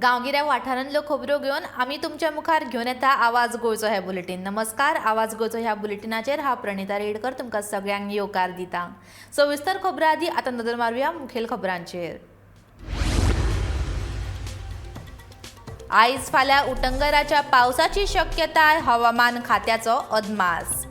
गांवगिऱ्या वाठारांतल्यो खबरो घेवन आमी तुमच्या मुखार घेवन येता आवाज गोंयचो हे बुलेटीन. नमस्कार, आवाज गोंयचो ह्या बुलेटिनाचेर हांव प्रणिता रेडकर तुमकां सगळ्यांक येवकार दिता. सविस्तर खबरां आदी आतां नदर मारुया मुखेल खबरांचेर. आयज फाल्यां उटंगराच्या पावसाची शक्यताय, हवामान खात्याचो अदमास.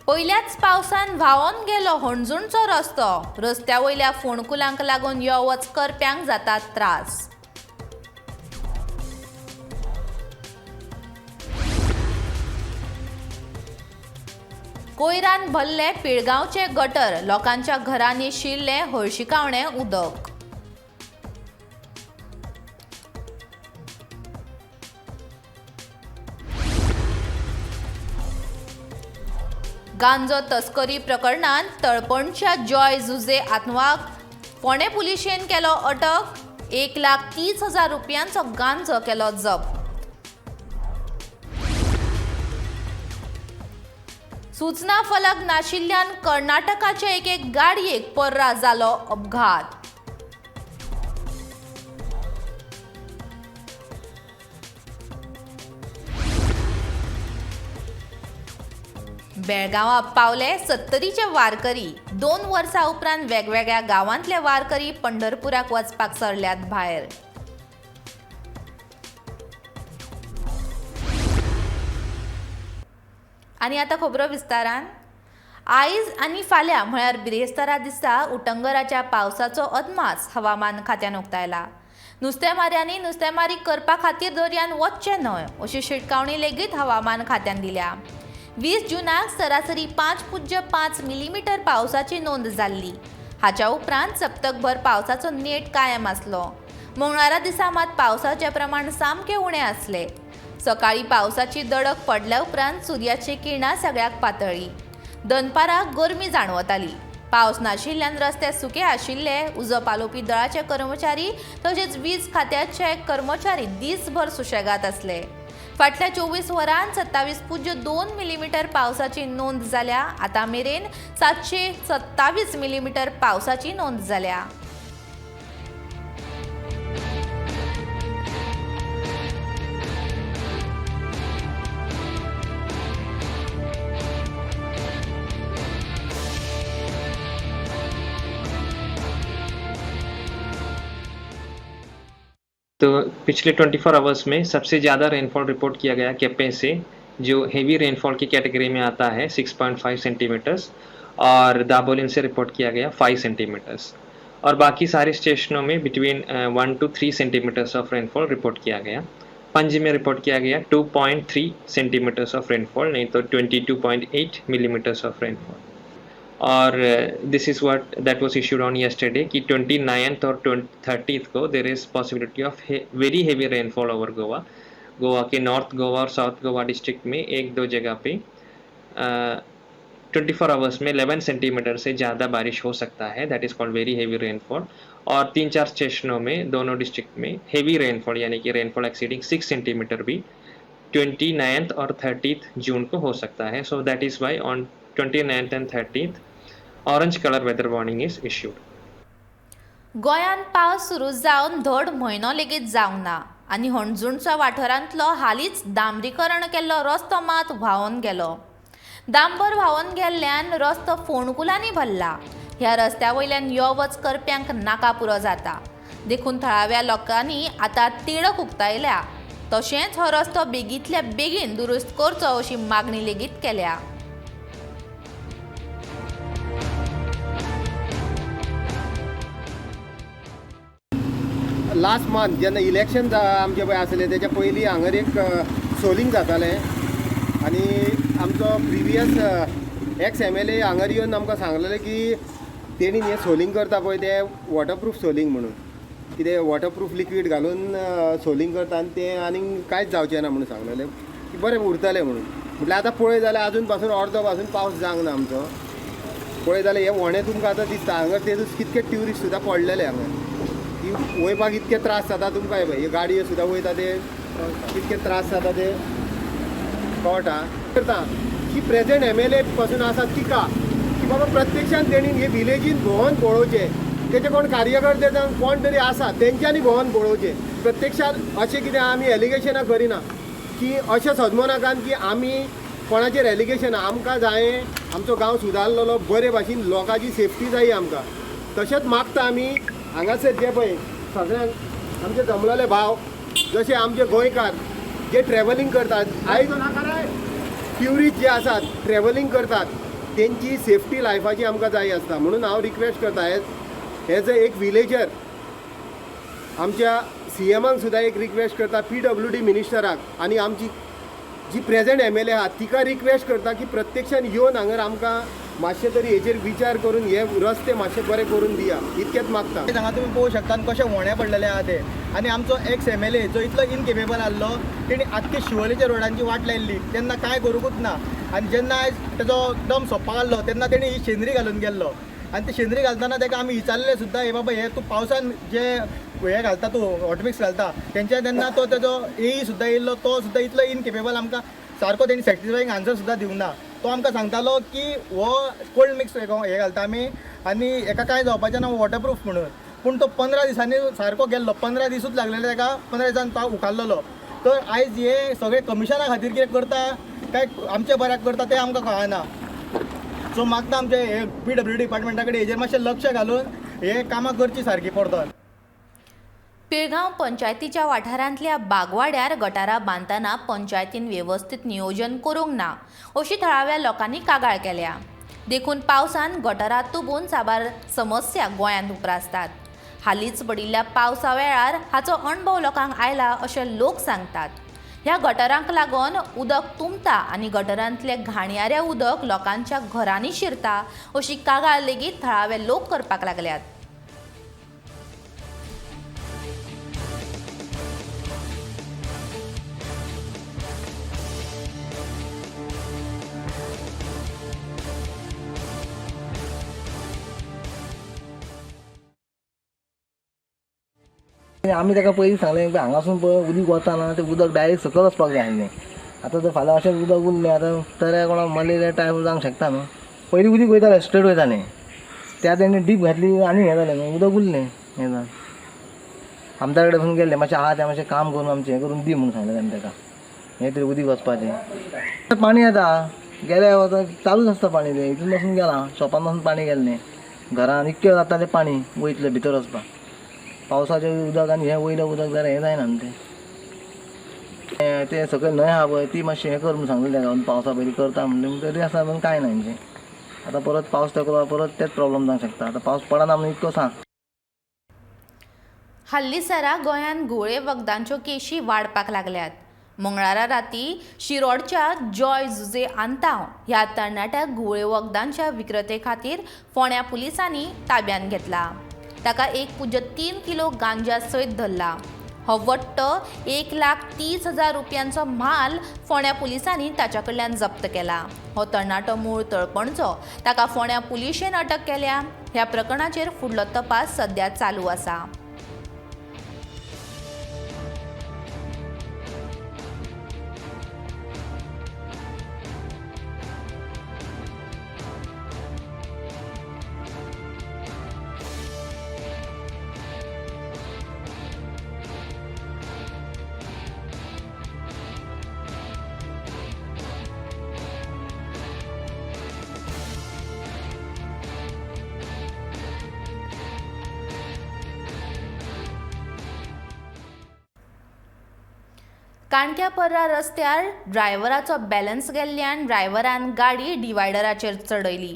पयल्याच पावसान व्हांवन गेलो हणजूणचो रस्तो, रस्त्या वयल्या फोंडकुलांक लागून यो वच करप्यांक जातात त्रास. कोयरान भरले पिळगांवचे गटर, लोकांच्या घरांनी शिरलें हळशिकावणें उदक. गांजो तस्करी प्रकरणांत तळपणच्या जॉय जुझे आत्वाक फोंडें पुलिशेन केलो अटक, 1,30,000 रुपयांचो गांजो केलो जप्त. सूचना फलक नाशिल्ल्यान कर्नाटकाचे एके गाडयेक पर्रा जालो अपघात. बेळगांवां पावले सत्तरीचे वारकरी, 2 वर्सां उपरांत वेगवेगळ्या गांवांतले वारकरी पंढरपुराक वचपाक सरल्यात भायर. आनी आतां खबरो विस्तारान. आयज आनी फाल्यां म्हळ्यार बिरेस्तारा दिसा उटंगराच्या पावसाचो अदमास हवामान खात्यान उक्तायला. नुस्तेमाऱ्यांनी नुस्तेमारी करपा खातीर दर्यान वचचें न्हय अशी शिटकावणी लेगीत हवामान खात्यान दिल्या. 20 जूनाक सरासरी 5.5 मिलीमीटर पावसाची नोंद जाल्ली. हाच्या उपरांत सप्तकभर पावसाचो नेट कायम आसलो. मंगळारा दिसा मात पावसाचें प्रमाण सामकें उणें आसलें. सकाळी पावसाची दडक पडल्या उपरांत सुर्याची किरणां सगळ्याक पातळ्ळी. दनपाराक गरमी जाणवताली. पावस नाशिल्ल्यान रस्ते सुके आशिल्ले. उजो पालोवपी दळाचे कर्मचारी तशेंच वीज खात्याचे कर्मचारी दीसभर सुशेगाद आसले. फाटल्या 24 वरांत 27.2 मिलीमीटर पावसाची नोंद जाल्या. आतां मेरेन 727 मिलीमीटर पावसाची नोंद जाल्या. तो पिछले 24 आवर्स में सबसे ज़्यादा रेनफॉल रिपोर्ट किया गया केप्पे से, जो हेवी रेनफॉल की कैटेगरी में आता है 6.5 सेंटीमीटर्स, और दाबोलिम से रिपोर्ट किया गया 5 सेंटीमीटर्स, और बाकी सारे स्टेशनों में between 1 to 3 centimetres of rainfall report किया गया। पणजी में रिपोर्ट किया गया 2.3 सेंटीमीटर्स ऑफ रेनफॉल, नहीं तो 22.8 मिलीमीटर्स ऑफ रेनफॉल। और this is what that was issued on yesterday कि 29th और 30th को there is possibility of very heavy rainfall over Goa. Goa के नॉर्थ गोवा और साउथ गोवा डिस्ट्रिक्ट में 1-2 जगह पे 24 आवर्स में 11 सेंटीमीटर से ज़्यादा बारिश हो सकता है, that is called very heavy rainfall. और 3-4 स्टेशनों में दोनों डिस्ट्रिक्ट में हेवी रेनफॉल यानी कि रेनफॉल एक्सीडिंग 6 सेंटीमीटर भी 29th और 30 जून को हो सकता है। So that is why on 29th and 30th orange colour weather warning is issued. गोंयांत पावस सुरू जावन धड म्हयनो लेगीत जावंक ना आनी हणजूणच्या वाठारांतलो हालींच डांबरीकरण केल्लो रस्तो मात व्हांवन गेलो. डांबर व्हांवन गेल्ल्यान रस्तो फोंडकुलांनी भरला. ह्या रस्त्या वयल्यान यो वच करप्यांक नाका पुरो जाता. देखून थळाव्या लोकांनी आतां तिडक उक्तायल्या. तशेंच हो रस्तो बेगींतल्या बेगीन दुरुस्त करचो अशी मागणी लेगीत केल्या. लास्ट मंथ जेन्ना इलेक्शन आमचें पळय आसलें तेच्या पयलीं हांगर एक सोलिंग जातालें आनी आमचो प्रिवियस एक्स MLA हांगर येवन आमकां सांगलेलें की तेणी हें सोलिंग करता पळय तें वॉटरप्रूफ सोलिंग म्हणून, कितें वॉटरप्रूफ लिक्वीड घालून सोलिंग करता आनी तें आनीक कांयच जावचें ना म्हणून सांगलेलें की बरें उरतलें म्हणून. म्हटल्यार आतां पळय जाल्यार आजून पासून अर्दो पासून पावस जावंक ना आमचो. पळय जाल्यार हे व्हणें तुमकां आतां दिसता हांगर ते कितके ट्युरिस्ट सुद्दां पडलेले हांगर की वयपाक इतके त्रास जाता तुमकां. हे पळय गाडयो सुद्दां वयता ते कितके त्रास जाता ते कळटा करता. जी प्रेझेंट MLA पासून आसा तिका की बाबा प्रत्यक्षान तेणी हे विलेजीन भोंवन पळोवचें, तेजे कोण कार्यकर्ते जावं कोण तरी आसा तेंच्यांनी भोंवन पळोवचें. प्रत्यक्षान अशें कितें आमी एलिगेशनां करिना की अशें समजूं नाकात की आमी कोणाचेर एलिगेशन, आमकां जाय आमचो गांव सुदारलेलो बरे भाशेन, लोकांची सेफ्टी जाय आमकां. तशेंच मागता आमी हांगासर जे पळय सगळ्यांक आमचे जमलेले भाव जशे आमचे गोंयकार जे ट्रॅव्हलिंग करतात, आयज ट्युरिस्ट जे आसात ट्रॅव्हलिंग करतात तेंची सेफ्टी लायफाची आमकां जाय आसता. म्हणून हांव रिक्वेस्ट करता एज अ एक विलेजर आमच्या CMाक सुद्दां एक रिक्वेस्ट करता, PWD मिनिस्टराक आनी आमची जी प्रेझेंट MLA आहा तिका रिक्वेस्ट करता की प्रत्यक्षान येवन हांगर आमकां मातशें तरी हेचेर विचार करून हे रस्ते मातशे बरे करून दिया, इतकेंच मागता. हांगा तुमी पळोवंक शकता कशे व्होणे पडलेले आहा ते. आनी आमचो एक्स MLA जो इतलो इनकेपेबल आहलो तेणी आख्खी शिवोलेच्या रोडांची वाट लायिल्ली तेन्ना कांय करूंकूच ना. आनी जेन्ना आयज तेजो दम सोंपपाक आहलो तेन्ना तेणी ही शेंद्री घालून गेल्लो. आनी ती शेंद्री घालतना ताका आमी विचारलें सुद्दां, हे बाबा हे तूं पावसान जे हे घालता तूं हॉटमिक्स घालता तेंच्या, तेन्ना तो तेजो AE सुद्दां येयल्लो, तो सुद्दां इतलो इनकेपेबल आमकां सारको तेणी सॅटिस्फायींग आन्सर सुद्दां दिवंक ना. तो आमकां सांगतालो की हो कोल्ड मिक्स हे घालता आमी आनी हेका कांय जावपाचें ना, वॉटरप्रूफ म्हणून. पूण तो 15 दिसांनी सारको गेल्लो, 15 दिसूच लागलेले ताका, 15 दिसान तो उखारलेलो. तर आयज हे सगळे कमिशना खातीर कितें करता काय आमच्या बऱ्याक करता तें आमकां कळना. सो मागता आमचे हे PWD डिपार्टमेंटा कडेन हेजेर मातशें लक्ष घालून हे कामां करची सारकी परतून. पिळगांव पंचायतीच्या वाठारांतल्या बागवाड्यार गटारां बांदतना पंचायतीन वेवस्थीत नियोजन करूंक ना अशी थळाव्या लोकांनी कागाळ केल्या. देखून पावसान गटारां तुबून साबार समस्या गोंयांत उप्रासतात. हालींच पडिल्ल्या पावसा वेळार हाचो अणभव लोकांक आयला अशें लोक सांगतात. ह्या गटारांक लागून उदक तुंबता आनी गटारांतलें घाणयारें उदक लोकांच्या घरांनी शिरता अशी कागाळ लेगीत थळावे लोक करपाक लागल्यात. आमी ताका पयलीं सांगलें हांगासून पळय उदीक वता ना तें उदक डायरेक्ट सकयल वचपाक जाय आसलें. आतां जर फाल्यां अशें उदक उरलें आतां तर कोणाक मलेरिया टायफॉयड जावंक शकता न्हू. पयलीं उदीक वयतालें स्ट्रेट वयतालें, त्या तेणी डीप घातली आनी हें जालें न्हू, उदक उरलें. हें जालें आमदार कडेन पसून गेल्लें, मातशें आहा तें मातशें काम करून आमचें हें करून दी म्हणून सांगलें आमी ताका. हें तरी उदीक वचपाचें पाणी येता गेल्या वता चालूच आसता पाणी, तें हितून पासून गेलां शॉपान पासून पाणी गेल्लें घरान इतकें जाता तें पाणी वयतलें भितर वचपाक. पावसाचें उदक आनी हें वयलें उदक जाल्यार हें जायना न्हू तें. तें सकयल न्हंय आहा पळय ती मातशें हें कर म्हणून सांगलें ताका, पावसा पयलीं करता म्हणलें तरी आसा पूण कांय ना हेंचें. आतां परत पावस तेकलो परत तेच प्रॉब्लम जावंक शकता. आतां पावस पडना म्हणून इतको सांग. हाल्लीसरा गोंयांत घुंवळे वखदांच्यो केशी वाडपाक लागल्यात. मंगळारा राती शिरोडच्या जॉय जुजे आंतांव ह्या तरणाट्याक घुंवळे वखदांच्या विक्रेते खातीर फोंड्या पुलिसांनी ताब्यांत घेतला. ताका 1.3 किलो गांजा सयत धरला. हो वट्ट 1,30,000 रुपयांचो म्हाल फोंड्या पुलिसांनी ताच्या कडल्यान जप्त केला. हो तरणाटो मूळ तळपणचो, ताका फोंड्या पुलिशेन अटक केल्या. ह्या प्रकरणाचेर फुडलो तपास सध्या चालू आसा. काणक्या पर्रा रस्त्यार ड्रायव्हराचो बॅलन्स गेल्ल्यान ड्रायव्हरान गाडी डिवायडराचेर चडयली.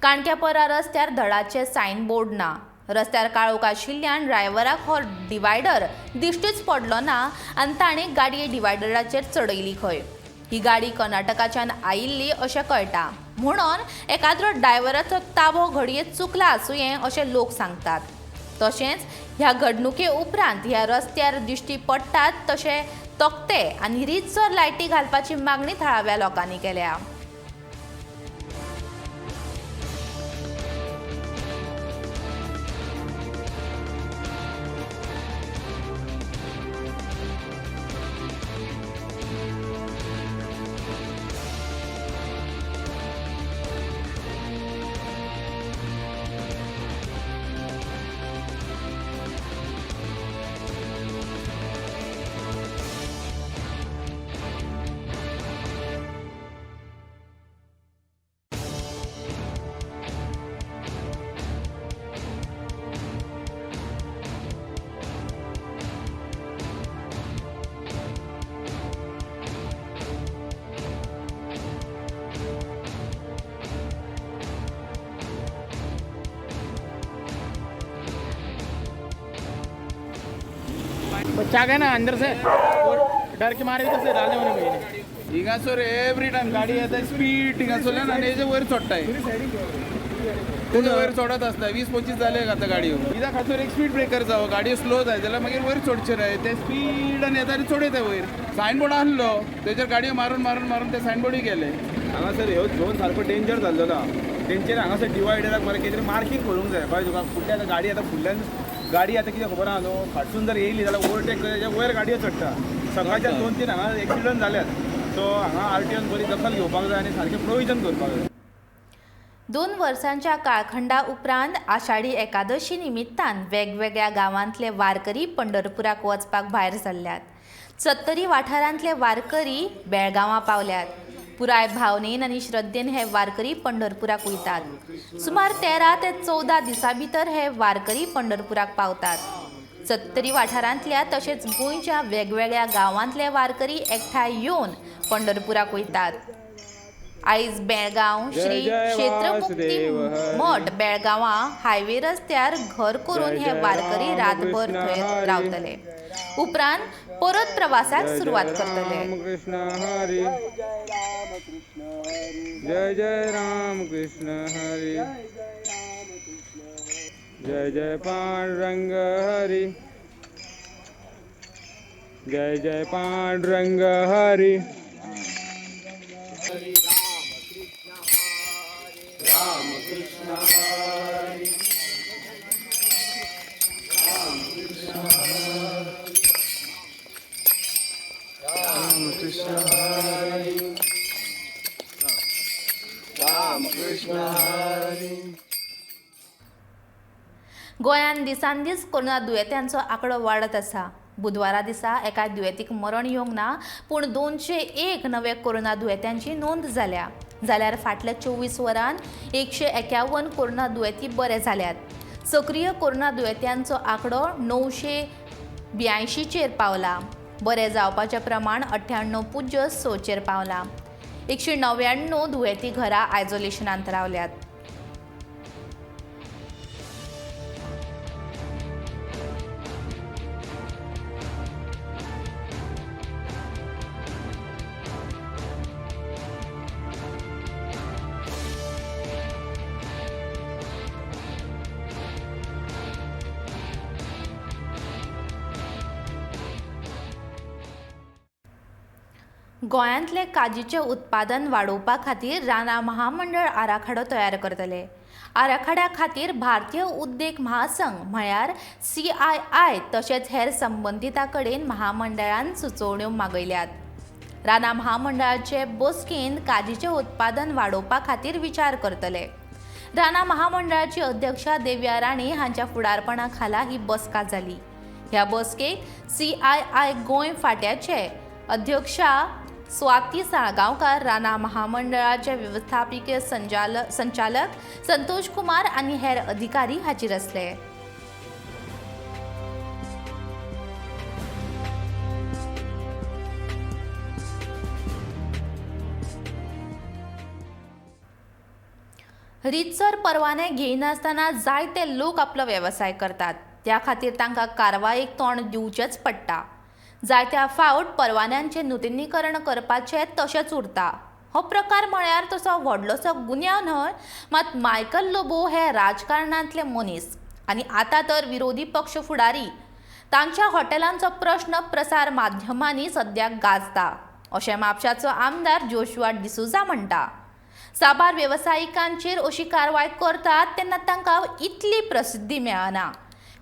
काणक्या पर्रा रस्त्यार धडाचें सायन बोर्ड ना. रस्त्यार काळोख आशिल्ल्यान ड्रायव्हराक हो डिवायडर दिश्टीच पडलो ना आनी ताणें गाडी डिवायडराचेर चडयली खंय. ही गाडी कर्नाटकाच्यान आयिल्ली अशें कळटा, म्हणून एकाद्रो ड्रायव्हराचो ताबो घडये चुकला आसुये अशें लोक सांगतात. तशेंच ह्या घडणुके उपरांत ह्या रस्त्यार दिश्टी पडटात तशें तकटे आनी रितसर लायटी घालपाची मागणी थळाव्या लोकांनी केल्या. बच्चा गया ना अंदर से और डर के मारे तसे डालने होने महीने. हिंगासर एवरी टायम गाडी येता स्पीड हिंगासरल्यान आनी हेजे वयर चडटाय, तेजे वयर चडत आसता. 20-25 जाले आतां गाडयो. कित्याक खासर एक स्पीड ब्रेकर जावो, गाडयो स्लो जाय जाल्यार मागीर वयर चडचें न्हय. ते स्पिडान येता आनी चडयता वयर. सायन बोर्ड आहलो तेजेर गाडयो मारून मारून मारून ते सायन बोर्डूय गेले. हांगासर ह्यो झोन सारको डेंजर जाल्लो ना. तेंचेर हांगासर डिवायडराक मरे कितें तरी मार्कींग करूंक जाय. कळ्ळें तुका? फुडल्या आतां गाडी आतां फुडल्यान गाडी आतां कितें खबर आहा न्हू, फाटसून जर येयली जाल्यार ओवरटेक तेच्या वयर गाडयो चडटा. सकाळच्या 2-3 हांगा एक्सिडंट जाल्यात. सो हांगा आरटीओन बरी दखल घेवपाक जाय आनी सारकें प्रोविजन करपाक जाय. 2 वर्सांच्या काळखंडा उपरांत आषाढी एकादशी निमित्तान वेगवेगळ्या गांवांतले वारकरी पंढरपुराक वचपाक भायर सरल्यात. सत्तरी वाठारांतले वारकरी बेळगांवां पावल्यात. पुराय भावनेन आनी श्रद्धेन हे वारकरी पंढरपुराक वयतात. सुमार 13 ते 14 दिसां भितर हे वारकरी पंढरपुराक पावतात. सत्तरी वाठारांतल्या तशेंच गोंयच्या वेगवेगळ्या गांवांतले वारकरी एकठांय येवन पंढरपुराक वयतात. आयज बेळगांव श्री क्षेत्रमुक्ती मठ बेळगांवां हायवे रस्त्यार घर करून हे वारकरी रातभर थंय रावतले. उपरांत परत प्रवासाक सुरवात करतले. कृष्ण हरी जय जय राम कृष्ण हरी जय जय पांडुरंग हरी जय जय पांडुरंग हरी. गोंयांत दिसान दीस कोरोना दुयेंत्यांचो आंकडो वाडत आसा. बुधवारा दिसा एका दुयेंतीक मरण येवंक ना, पूण 201 नवे कोरोना दुयेंत्यांची नोंद जाल्या. जाल्यार फाटल्या 24 वरांत 151 कोरोना दुयेंती बरे जाल्यात. सक्रीय कोरोना दुयेंत्यांचो आंकडो 982चेर पावला. बरे जावपाचें प्रमाण 98.6चेर पावला. 199 दुयेंती घरा आयसोलेशनांत रावल्यात. गोंयांतले काजीचें उत्पादन वाडोवपा खातीर रानां महामंडळ आराखडो तयार करतले. आराखड्या खातीर भारतीय उद्देग महासंघ म्हळ्यार CII तशेंच हेर संबंदितां कडेन महामंडळान सुचोवण्यो मागयल्यात. रानां महामंडळाचे बसकेंत काजीचें उत्पादन वाडोवपा खातीर विचार करतले. रानां महामंडळाची अध्यक्षा देव्या राणे हांच्या फुडारपणा खाला ही बसका जाली. ह्या बसकेक CII Goa फांट्याचे अध्यक्षा स्वाती साळगांवकार, रानां महामंडळाचे वेवस्थापकीय संचालक संतोष कुमार आनी हेर अधिकारी हाजीर आसले. रितसर परवाने घेयनासतना जायते लोक आपलो वेवसाय करतात. त्या खातीर तांकां कारवायेक तोंड दिवचेंच पडटा. जायत्या फावट परवान्यांचें नुतनीकरण करपाचें तशेंच उरता. हो प्रकार म्हळ्यार तसो व्हडलोसो गुन्यांव न्हय, मात मायकल लोबो हे राजकारणांतले मनीस आनी आतां तर विरोधी पक्ष फुडारी. तांच्या हॉटेलांचो प्रश्न प्रसार माध्यमांनी सद्याक गाजता अशें म्हापशाचो आमदार जोशुआ डिसोझा म्हणटा. साबार वेवसायिकांचेर अशी कारवाय करतात तेन्ना तांकां इतली प्रसिद्धी मेळना.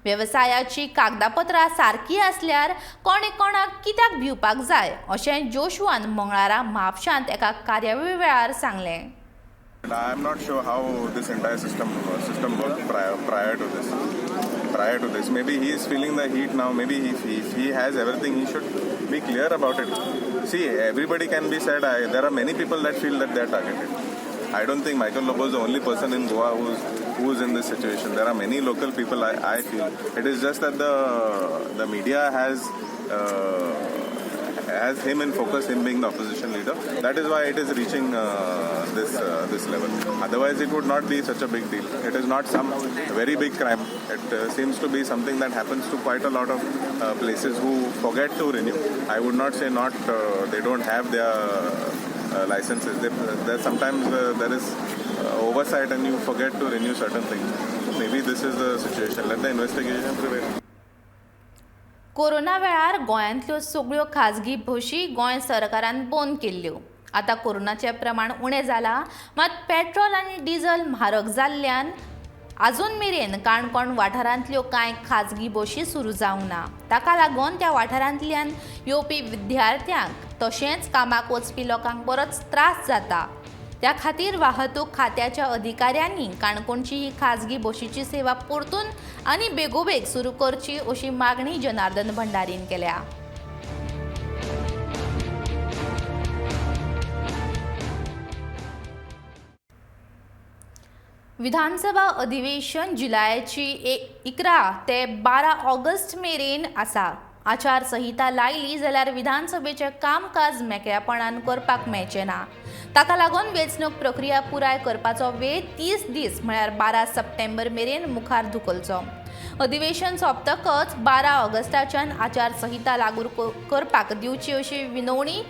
वेवसायाची कागदापत्रां सारकी आसल्यार कोणे कोणाक कित्याक भिवपाक जाय अशें जोशुआन मंगळारा म्हापशांत एका कार्यावळी वेळार सांगलें. I am not sure how this entire system worked prior to this. Prior to this, maybe he is feeling the heat now. Maybe if he has everything, he should be clear about it. See, everybody can be said. There are many people that feel that they are targeted. I don't think Michael Lobo is the only person in Goa who's in this situation. There are many local people. I feel it is just that the media has has him in focus, him being the opposition leader. That is why it is reaching this level. Otherwise, it would not be such a big deal. It is not some very big crime. It seems to be something that happens to quite a lot of places who forget to renew. I would not say not they don't have their licenses. There sometimes there is oversight and you forget to renew certain things. Maybe this is the situation. Let the investigation prevail. Corona वेळार गोंयांतल्यो सगळ्यो खाजगी बशी गोंय सरकारान बंद केल्ल्यो. आतां कोरोनाचें प्रमाण उणें जालां, मात पेट्रोल आनी डिझल म्हारग जाल्ल्यान आजून मेरेन काणकोण वाठारांतल्यो कांय खाजगी बशी सुरू जावंक ना. ताका लागून त्या वाठारांतल्यान येवपी विद्यार्थ्यांक तशेंच कामाक वचपी लोकांक बरोच त्रास जाता. त्या खातीर वाहतूक खात्याच्या अधिकाऱ्यांनी काणकोणची ही खाजगी बशीची सेवा परतून आनी बेगोबेग सुरू करची अशी मागणी जनार्दन भंडारीन केल्या. विधानसभा अधिवेशन जुलयाची 11 ते 12 ऑगस्ट मेरेन आसा. आचारसंहिता लायली जाल्यार विधानसभेचें कामकाज मेकळ्यापणान करपाक मेळचें ना. ताका लागून वेंचणूक प्रक्रिया पुराय करपाचो वेळ 30 दीस म्हळ्यार 12 सप्टेंबर मेरेन मुखार धुकलचो. अधिवेशन सोंपतकच 12 ऑगस्टाच्यान आचारसंहिता लागू करपाक दिवची अशी विनवणी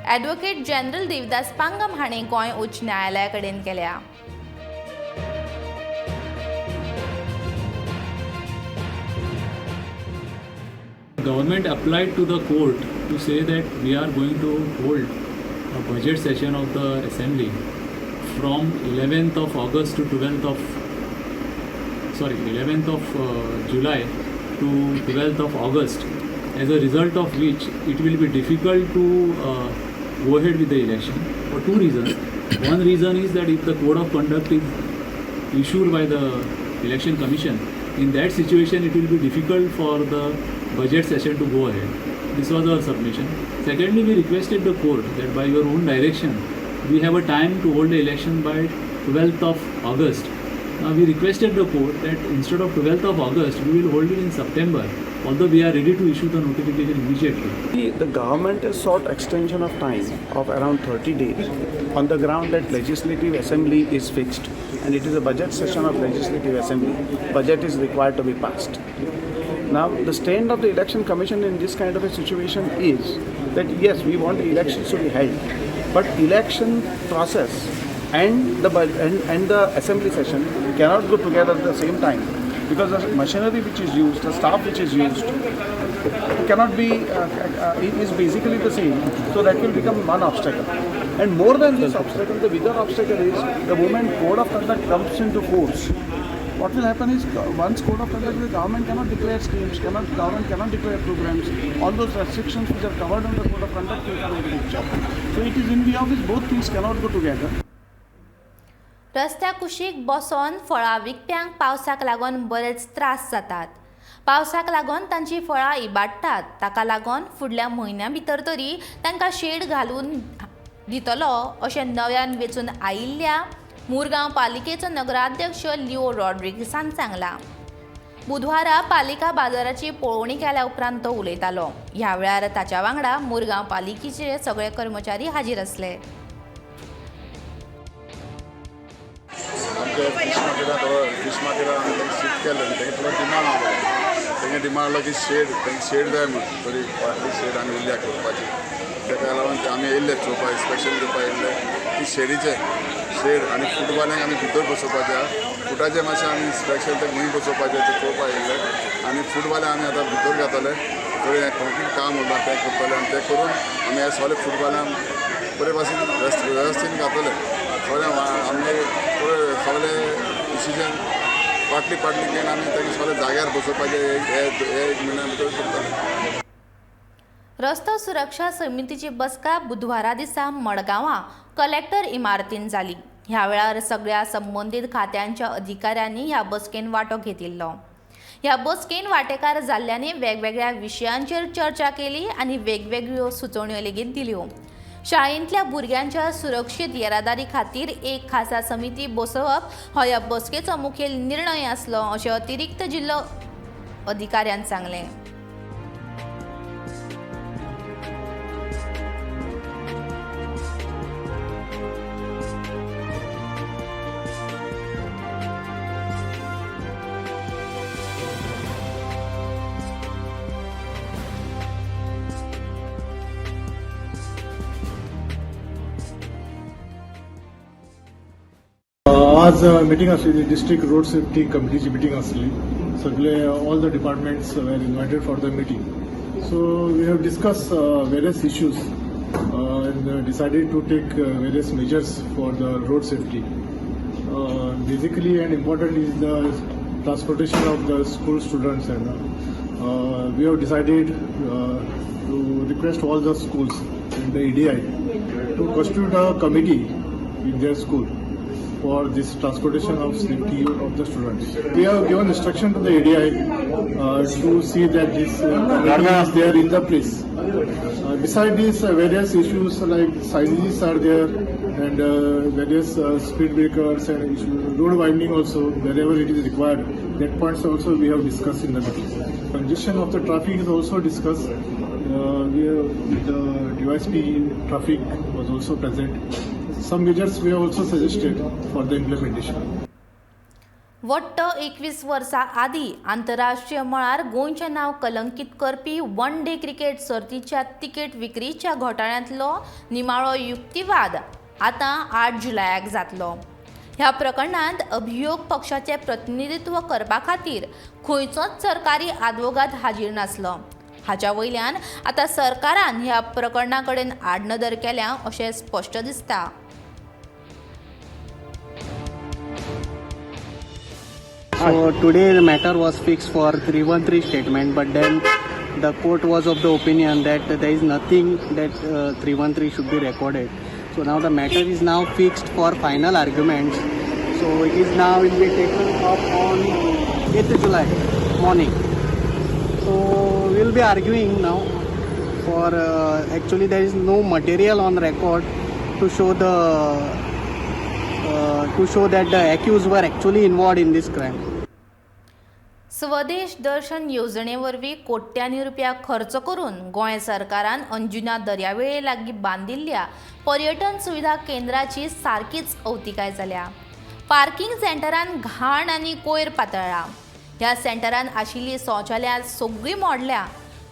ॲडव्होकेट जनरल देवदास पांगम हाणें गोंय उच्च न्यायालया कडेन केल्या. Government applied to the court to say that we are going to hold a budget session of the assembly from 11th of August to 11th of July to 12th of August, as a result of which it will be difficult to go ahead with the election for two reasons. One reason is that if the code of conduct is issued by the election commission, in that situation it will be difficult for the budget session to go ahead. This was our submission. Secondly, we requested the court that by your own direction, we have a time to hold the election by 12th of August. Now we requested the court that instead of 12th of August, we will hold it in September, although we are ready to issue the notification immediately. The government has sought extension of time of around 30 days on the ground that legislative assembly is fixed and it is a budget session of legislative assembly. Budget is required to be passed. Now, the stand of the election commission in this kind of a situation is that yes, we want the elections to be held, but election process and the assembly session cannot go together at the same time, because the machinery which is used, the staff which is used, cannot be, is basically the same. So that will become one obstacle. And more than this obstacle, the bigger obstacle is the moment code of conduct comes into force. What will happen is, once code of conduct, the government cannot declare schemes, government cannot declare programs. All those restrictions which are covered under code of conduct will come into picture. So it is in the office, both things cannot go together. रस्त्या कुशीक बसोन फळां विकप्यांक पावसाक लागून बरेच त्रास जातात. पावसाक लागून तांची फळां इबाडटात. ताका लागून फुडल्या म्हयन्या भितर तरी तांकां शेड घालून दितलो अशें नव्यान वेंचून आयिल्ल्या मुरगांव पालिकेचो नगराध्यक्ष लिओ रॉड्रिगसान सांगला. बुधवारा पालिका बाजाराची पळोवणी केल्या उपरांत तो उलयतालो. ह्या वेळार ताच्या वांगडा मुरगांव पालिकेचे सगळे कर्मचारी हाजीर आसले. आमच्या फीश मार्केटात फीश मार्केटात आमी तांकां शिफ्ट केलें, तांकां थोडो डिमांड आसलो, तांकां डिमांड आसलो की शेड, तांकां शेड जाय म्हूण थोडी फाटली शेड आनी उरल्या करपाची. ताका लागून आमी येयल्ले चोवपाक, इन्स्पेक्शन करपाक येयल्ले की शेडीचे शेड आनी फुटबॉलांक आमी भितर बसोवपाचे आहा, फुटाचे मातशें आमी इन्स्पेक्शन ते खंय बसोवपाचें तें चोवपाक येयल्ले आनी फुटबॉलां आमी आतां भितर घातले, थोडें कॉन्क्रीट काम उरलां तें करतले आनी तें करून आमी ह्या सगळे फुटबॉलांक बरे भाशेन वेवस्थीन घातले. सगळे आमगे सगळे डिसिजन पाटली पाटली घेवन आमी तांकां सगळे जाग्यार बसोवपाचें एक म्हयन्या भितर करतले. रस्तो सुरक्षा समितीची बसका बुधवारा दिसा मडगांवां कलेक्टर इमारतीन जाली. ह्या वेळार सगळ्या संबंदीत खात्यांच्या अधिकाऱ्यांनी ह्या बसकेन वांटो घेतिल्लो. ह्या बसकेन वांटेकार जाल्ल्यांनी वेगवेगळ्या विशयांचेर चर्चा केली आनी वेगवेगळ्यो सुचोवण्यो लेगीत दिल्यो. शाळेंतल्या भुरग्यांच्या सुरक्षीत येरादारी खातीर एक खासा समिती बसोवप हो ह्या बसकेचो मुखेल निर्णय आसलो अशें अतिरिक्त जिल्लो अधिकाऱ्यान सांगलें. आज मिटींग आसली, डिस्ट्रिक्ट रोड सेफ्टी कमिटीची मिटींग आसली. सगळे all the departments were invited for the meeting, so we have discuss various issues and decided to take various measures for the road safety. Basically and important is the transportation of the school students, and we have decided to request all the schools and the EDI to constitute a committee in their school for this transportation of safety of the students. We have given instruction to the ADI to see that this committee is there in the place. Beside this, various issues like signages are there and various speed breakers and issues, road widening also wherever it is required. That points also we have discussed in the meeting. Congestion of the traffic is also discussed. The DYSP traffic was also present. Some measures we have also suggested for the implementation. वट्ट 21 वर्सां आदीं आंतरराष्ट्रीय मळार गोंयचें नांव कलंकीत करपी one day cricket सर्तीच्या ticket विक्रीच्या घोटाळ्यांतलो निमाळो युक्तिवाद आतां 8 जुलयाक जातलो. ह्या प्रकरणांत अभियोग पक्षाचें प्रतिनिधित्व करपा खातीर खंयचोच सरकारी आदवोगाद हाजीर नासलो. हाच्या वयल्यान आतां सरकारान ह्या प्रकरणा कडेन आडनदर केल्या अशें स्पश्ट दिसता. So today the matter was fixed for 313 statement, but then the court was of the opinion that there is nothing that 313 should be recorded. So now the matter is now fixed for final arguments. So it is now will be taken up on 8th July morning. So we will be arguing now for actually there is no material on record to show the to show that the accused were actually involved in this crime. Swadesh Darshan येवजणे वरवीं कोट्यांनी रुपया खर्च करून गोंय सरकारान अंजुना दर्यावेळे लागीं बांदिल्ल्या पर्यटन सुविधा केंद्राची सारकीच अवतिकाय जाल्या. पार्किंग सेंटरान घाण आनी कोयर पातळ्ळा. ह्या सेंटरान आशिल्लीं शौचालयां सगळीं मोडल्या.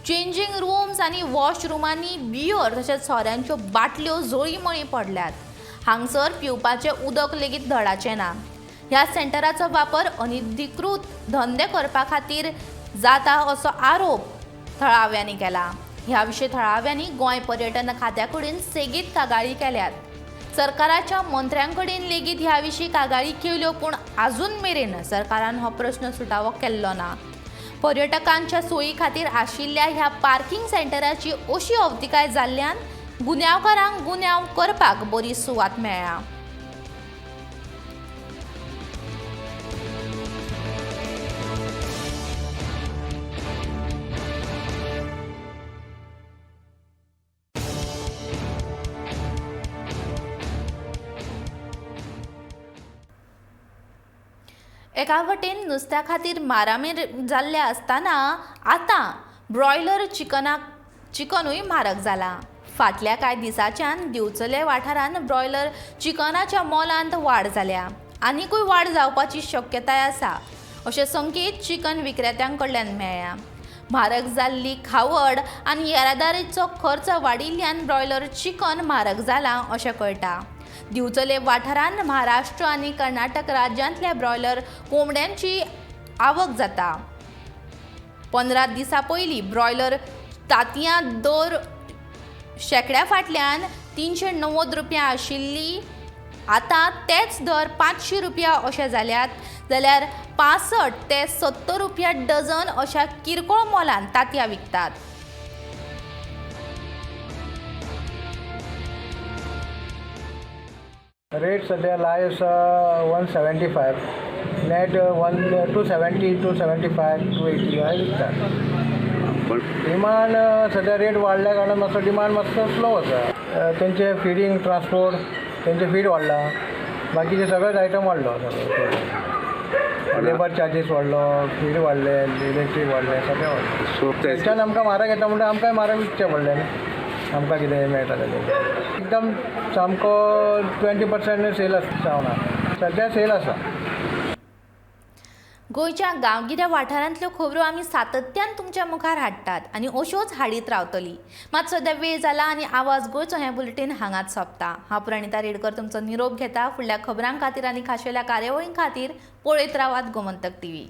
चेंजींग रुम्स आनी वॉशरुमांनी बियर तशेंच सोऱ्यांच्यो बाटल्यो जळींमळीं पडल्यात. हांगसर पिवपाचें उदक लेगीत धडाचें ना. ह्या सेंटराचो वापर अनधिकृत धंदे करपा खातीर जाता असो आरोप थळाव्यांनी केला. ह्या विशीं थळाव्यांनी गोंय पर्यटन खात्या कडेन सेगीत कागाळी केल्यात. सरकाराच्या मंत्र्यां कडेन लेगीत ह्या विशीं कागाळी केल्यो, पूण आजून मेरेन सरकारान हो प्रश्न सुटावो केल्लो ना. पर्यटकांच्या सोयी खातीर आशिल्ल्या ह्या पार्किंग सेंटराची अशी अवतिकाय जाल्ल्यान गुन्यांवकारांक गुन्यांव करपाक बरी सुवात मेळ्ळ्या. एका वटेन नुस्त्या खातीर मारामेर जाल्ले आसतना आतां ब्रॉयलर चिकनूय म्हारग जाला. फाटल्या कांय दिसांच्यान दिवचले वाठारांत ब्रॉयलर चिकनाच्या मोलांत वाड जाल्या. आनिकूय वाड जावपाची शक्यताय आसा अशे संकेत चिकन विक्रेत्यां कडल्यान मेळ्ळ्या. म्हारग जाल्ली खावड आनी येरादारीचो खर्च वाडिल्ल्यान ब्रॉयलर चिकन म्हारग जालां अशें कळटा. दिवचले वाठारांत महाराष्ट्र आनी कर्नाटक राज्यांतल्या ब्रॉयलर कोंबड्यांची आवक जाता. 15 दिसां पयलीं ब्रॉयलर तांतयां दर शेंकड्या फाटल्यान 390 रुपया आशिल्ली, आतां तेच दर 500 रुपया अशे जाल्यात. जाल्यार 65 ते 70 रुपया डझन अशा किरकोळ मोलान तांतयां विकतात. रेट सद्या लाय आसा 175, नेट 270, 275, 280 अशें विकतात. डिमांड सद्या रेट वाडल्या कारणान मातसो डिमांड मातसो स्लो आसा. तेंचे फिडींग ट्रान्सपोर्ट तेंचे फीड वाडला, बाकीचे सगळेच आयटम वाडलो, सगळें लेबर चार्जीस वाडलो, फीड वाडले, इलेक्ट्रीक वाडलें, सगळें वाडलें. तेच्यान आमकां म्हारग येता म्हणटा आमकांय म्हारग विकचें पडलें न्ही, आमकां कितें मेळटा जाल्यार एकदम सामको 20% सेल जावना, सद्या सेल आसा. गोंयच्या गांवगिऱ्या वाठारांतल्यो खबरो आमी सातत्यान तुमच्या मुखार हाडटात आनी अश्योच हाडीत रावतली. मात सद्या वेळ जाला आनी आवाज गोंयचो हें बुलेटीन हांगाच सोंपता. हांव प्रणिता रेडकर तुमचो निरोप घेता. फुडल्या खबरां खातीर आनी खाशेल्या कार्यावळीं खातीर पळयत रावात गोमंतक टीव्ही.